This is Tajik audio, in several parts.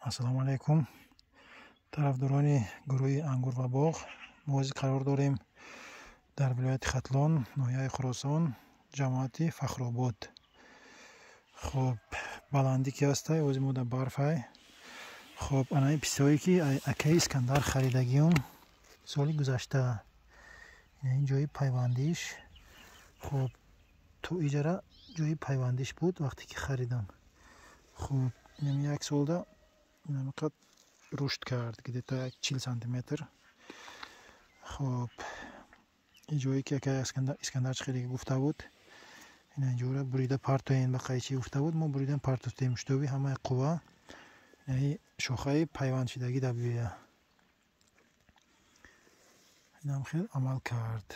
Ассалому алайкум. Тарафдорони гурӯҳи Ангур ва боғ, мо ҳозир қарор дорем дар вилояти Хатлон, ноҳияи Хуросон, ҷамоати Фахробод. Хоб, баландӣ ки ҳастай, ҳозир мо дар барфай. Хоб, анаи пистаҳое ки акаи Искандар харидагиём соли гузашта. Ин ҷои пайвандиш. Хоб, то иҷара ҷои пайвандиш буд вақте ки харидам. Хоб, инам як солда инамқад рушд кард, где-то 40 сантиметр. Хоб, ин ҷое ки акаи Искандар хеле гуфта буд, ина ҷора бурида партоен ба қайчи гуфта буд, мо буридан партофтем, чтобы ҳамаи қувва яъне шохаи пайвандшудагӣ дар биёя. Инам хел амал кард.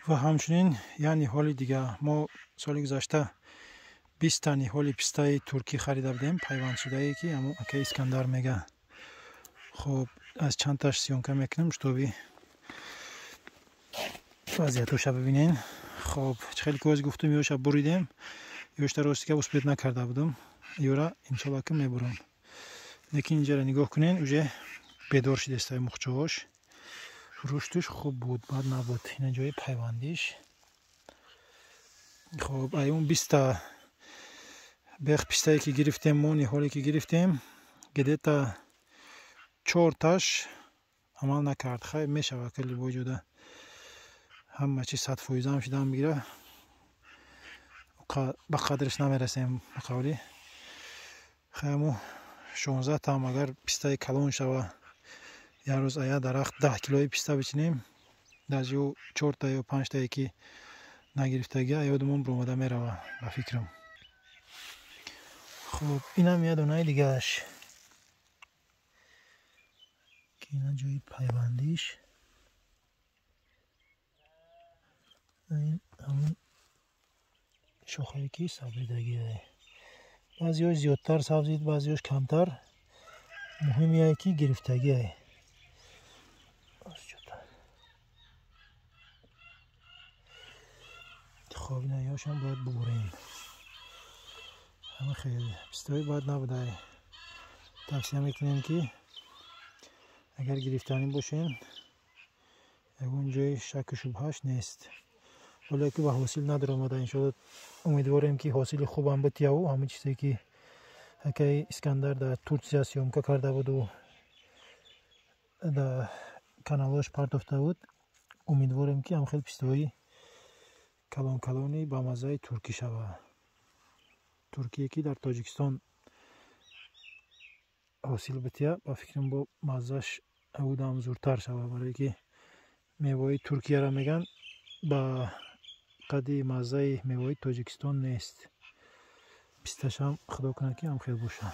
Ва ҳамчунин як ниҳоли дига, мо соли гузашта 20 ниҳоли пистаи туркӣ харида будем, пайвандшудае ки ҳамун акаи Искандар мега. Хоб, аз чандташ съёмка мекунем, чтобы вазъиятоша бибинен. Хоб, хеле ки ҳозир гуфтум, ёша буридем, ёшта ростика успеть накарда будам, ёра иншолла ки мебурам. Лекин инҷара нигоҳ кунен, уже бедор шидестай мухчаҳош, рушдш хуб буд, бад набуд. Ина ҷои пайвандиш. Хоб, ай он 20-та бех пистае ки гирифтем, мо ниҳоле ки гирифтем, где-то 4таш амал накард. Хайр, мешавад, ки любой ҷода ҳама чиз 100%-ам шидан бигира, ба қадриш намерасем, ба қавли. Хайр, 16таам агар пистаи калон шава, як рӯз ая дарахт 10 килои писта бичинем, даже ё 4та ё 5тае ки нагирифтагия ёдумон биромада мерава, ба фикрам. Хоб, инам як донаи дигааш, ки ина ҷои пайвандиш, ин ҳамун шохае ки сабзидагиае. Баъзеҳош зиёдтар сабзид, баъзеҳош камтар. Муҳимие ки гирифтагиае. Хоб, ина ёшам бояд бубурем. Ҳама хеле пистаҳои бад набудае. Тавсия мекунем ки агар гирифтанӣ бошем, ягон ҷои шаку шубҳаш нест. Ҳоло ки ба ҳосил надаромада, иншоалло умедворем ки ҳосили хубам битияву ҳамин чизе ки акаи Искандар дар Турсия съёмка карда буду дар каналҳош партофта буд, умедворем ки ҳам хел пистаҳои калон-калони ба маззаи туркӣ шава. Туркие ки дар Тоҷикистон ҳосил бития, ба фикрам бо маззаш авудам зуртар шава, барое ки меваи Туркияро меган ба қадри маззаи меваи Тоҷикистон нест. Писташам худо кунад ки ҳам хел боша.